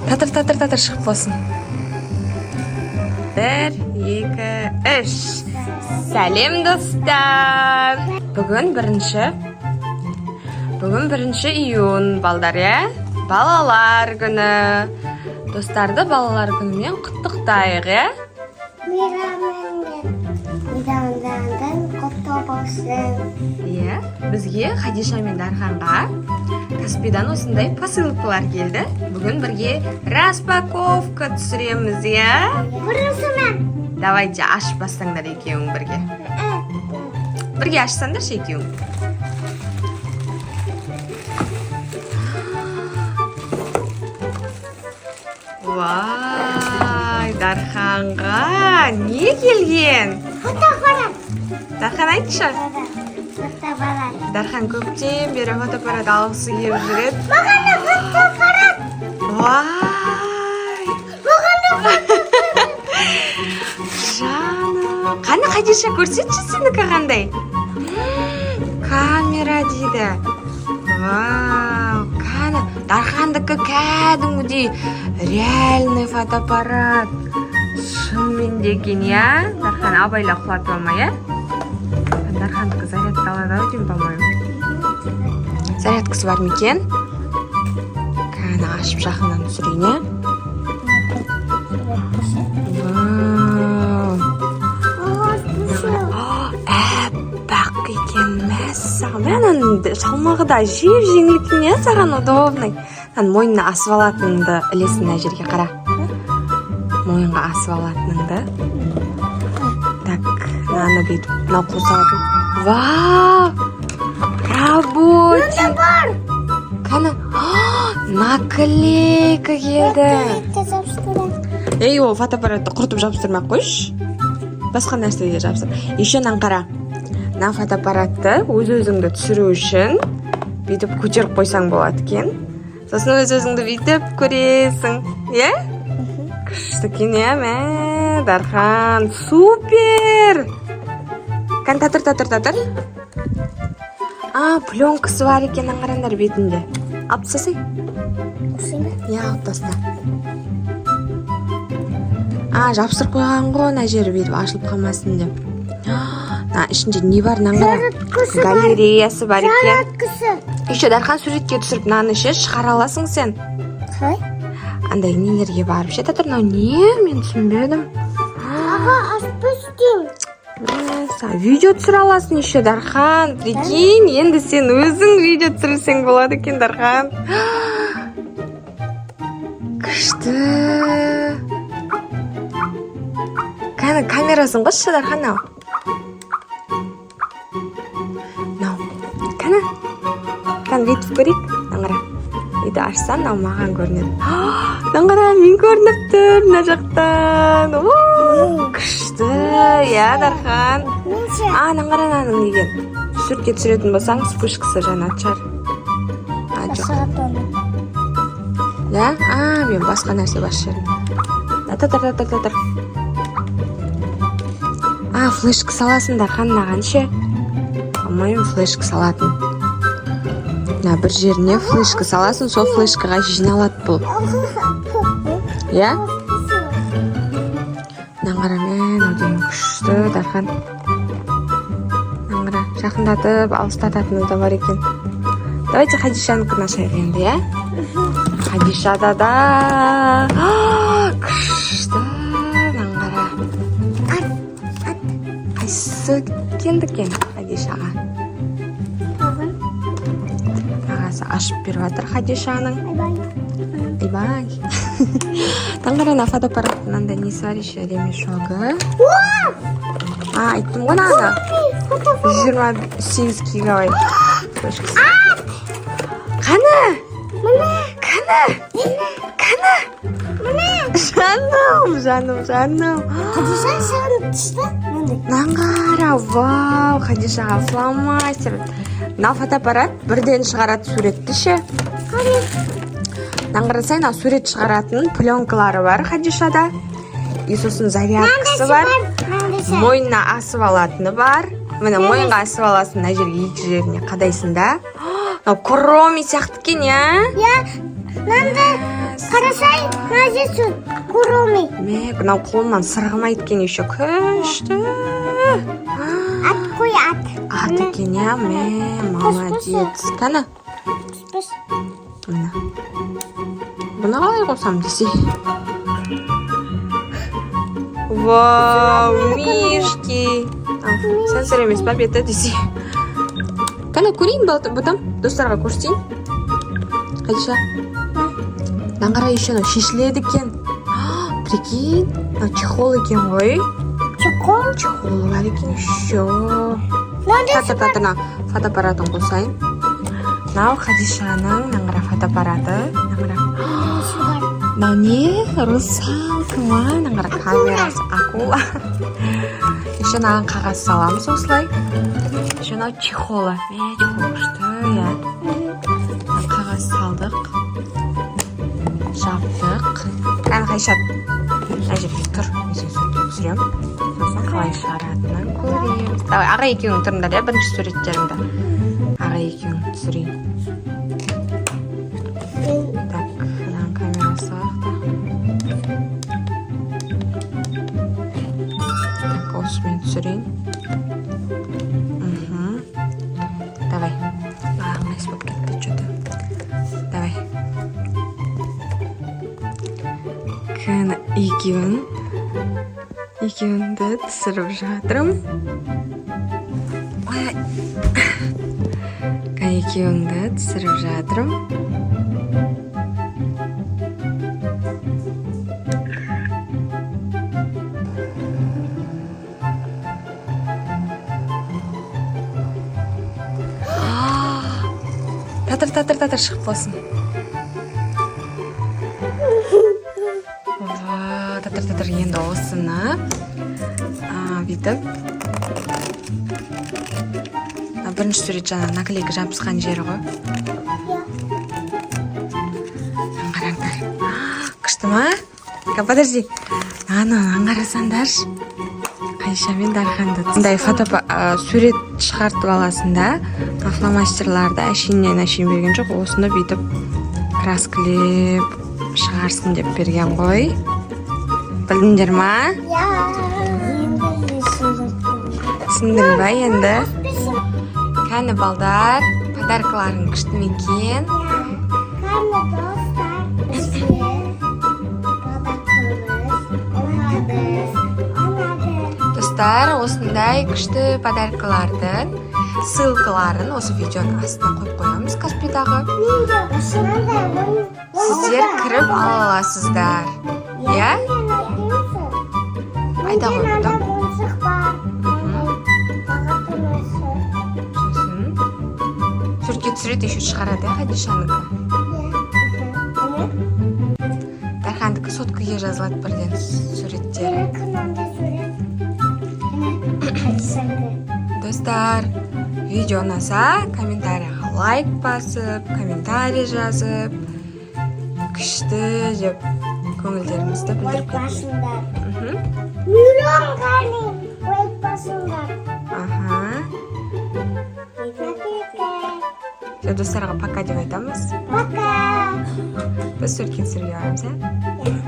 Татыр, татыр, татыр, шығып болсын. Бір, екі, үш. Сәлем, достар! Бүгін 1 июнь, балдар, иә? Балалар күні. Достарды балалар күнімен құттықтайық, иә? Мейрамыңмен, мейрамдарың құтты болсын. Иә, бізге, Хадиша мен Дарханға, Каспидан осындай посылкалар келді. Бүгін бірге распаковка түсіреміз, иә? Біріншімен. Давайте, ашып бастаңдар екеуің бірге. Бірге ашсаңдаршы екеуің. Вай, Дарханға не келген? Фотоаппарат. Дархан, айтшы. Фотоаппарат. Дархан көптен бері фотоаппарат алғысы келіп жүреді. Маған да фотоаппарат. Вай! Маған да. Жаным. Қане, Хадиша, көрсетші, сенікі қандай? Камера дейді. Вау, қане, Дархандікі кәдімгідей реальный фотоаппарат. Шынымен де екен, иә? Дархан, абайла, құлатып алма, иә? Дархандікі зарядталады ау деймін, по-моему. Зарядкасы бар ма екен? Кәні, ашып жақыннан түсірейін, иә? Вау! Әппақ екен, мәссаған! Мә, ананың салмағы да жеп жеңіл екен, иә, саған удобный. Мынаны мойнына асып алатыныңды ілесің мына жерге, қара, мойынға асып алатыныңды. Так, мынаны бүйтіп мынау қосылатын. Вау, рабочий! Бар. Қане, наклейка келді. Ей, ол фотоаппаратты құртып жабыстырмай ақ қойшы, басқа нәрсеге жабыстыр. Еще мынаны қара, мына фотоаппаратты өз өзіңді түсіру үшін бүйтіп көтеріп қойсаң болады екен. Сосын өз өзіңді бүйтіп көресің, иә? Күшті екен, иә? Мә, Дархан, супер! Кәне, татыр, татыр, татыр. А, пленкасы бар екен, мына қараңдар, бетінде. Алып тастасай. Иә, алып таста. А, жабыстырып қойған ғой мына жері, бүйтіп ашылып қалмасын деп. Мына ішінде не бар? Мынаны қара. Зарядкасы бар. Галереясы бар екен. Зарядкасы. Еще, Дархан, суретке түсіріп, мынаны ше, шығара аласың сен. Қалай? Андай нелерге барып ше. Татыр, мынау не, мен түсінбедім. Аға, ашпастым. Мәссаған, видео түсіре аласың еще, Дархан, прикинь! Енді сен өзің видео түсірсең болады екен, Дархан. Күшті! Кәні, камерасын қосшы, Дархан. Мынау, мынау, кәні, кәні, бүйтіп көрейік. Мынаны қара, бүйтіп ашсам, мынау маған көрінеді. Мынаны қара, мен көрініп тұр мына жақтан. О, күшті, иә, Дархан? Менше. А, мынаны қара, мынаның деген суретке түсіретін болсаң, вспышкасы жанатын шығар. А, жоқ. Да, а, мен басқа нәрсе басып жібердім. Тұр, тұр, тұр, тұр, тұр. А, флешка саласың, Дархан, мынаған ше, по-моему, флешка салатын. Мына бір жеріне флешка саласың, сол флешкаға жиналады бұл, иә? Мынаны қара, мә, мынау деген күшті, Дархан. Мынаны қара, жақындатып алыстататыны да бар екен. Давайте Хадишанікін ашайық енді, иә? Хадишада да күшті. Мынаны қара, қайсысы келді екен Хадишаға? Ағасы ашып беріп жатыр Хадишаның. Айбай, мынаны қара, мына фотоаппараттың мынандай несі бар еще, ремешогы. А, айттым ғой, мынаны 28 гигабайт флешкасы. Қане, қане, қане, жаным, жаным, жаным! Хадиша, саған түсті мындай. Мынаны қара, вау! Хадишаға фломастер. Мына фотоаппарат бірден шығарады суретті ше. Мынаны қарасай, мынау сурет шығаратын пленкалары бар Хадишада. И сосын зарядкасы бар, Мынандай. мойнына асып алатыны бар. Міне, мойынға асып аласың, мына жерге, екі жеріне қадайсың да. Мынау Куроми сияқты екен, иә? Иә, мынандай қарасай, мына жерсін Куроми. Мә, мынау қолымнан сырғымайды екен еще, күшті. Ат қой, ат. Ат екен, иә. Мә, молодец. Кәні. Түспес. Міне, бұны қалай қосамын десе. Вау, мишки. Ал, сенсор емес па беті десе. Кәні, көрейін, бұтам, достарға көрсетейін. Қайша, мынаны қара, еще мынау шешіледі екен. А, прикинь, мынау чехол екен ғой. Чехол. Чехолы бар екен еще. Мынандай. Татыр, татыр, мына фотоаппаратын қосайын. Мынау Хадишаның, мынаны қара, фотоаппараты, мынаны қара. Мынау не, русалка ма? Мынаны қара, камерасы, акула. Еще мынаған қағаз саламыз осылай. Еще мынау чехолы. Мә, чехол күшті, иә. Мына қағаз салдық, жаптық. Кәні, Хадишат, мына жерге тұр, мен сені суретке түсіремін, сосын қалай шығаратынын көреміз. Давай, аға екеуің тұрыңдар, иә. Бірінші суреттеріңді аға екеуің түсірейін. Так, мынаның камерасы қаяқта? Так, осымен түсірейін. Давай. А, ыңғайсыз болып кетті че то. Давай, кәні, екеуіңді түсіріп жатырмын. Ой, кәні, екеуіңді түсіріп жатырмын. Татыр, татыр, татыр, шығып болсын. Ва, татыр, татыр. Енді осыны бүйтіп, мына бірінші сурет жаңа наклейка жабысқан жері ғой. Қараңдар, күшті ма? Подожди, ана қарасаңдаршы, Айша мен Дарханды. Мындай фото, сурет шығартып аласың да, мына фломастерларды әшейіннен әшейін берген жоқ, осыны бүйтіп краскілеп шығарсын деп берген ғой. Білдіңдер ма? Иә. Енді сурет. Түсіндің ба енді? Кәні, балдар, подаркаларың күшті ме екен? Кәні, достар, бізге подаркамыз ұнады. Ұнады. Достар, осындай күшті подаркалардың ссылкаларын осы видеоның астына қойып қоямыз, Каспидағы. Мен де осындай Сіздер кіріп ала аласыздар, иә. Айта ғой, Менде бұта. ойыншық бар. Мынандай ойыншық. Сосын суретке түсіреді, еще шығарады, иә. Хадишанікі. Иә. Дархандікі соткаға жазылады бірден суреттері. Менікі мынандай сурет. Міне, Хадишанікі. Достар, видео ұнаса, комментарийға лайк басып, комментарий жазып, күшті деп көңілдеріңізді білдіріп Лайк кетіңіз. басыңдар. Мхм. Миллион ғани лайк басыңдар. Аха. Пока. Все, достарға пока деп айтамыз. Пока. Біз суретке түсіруге барамыз, иә. Иә.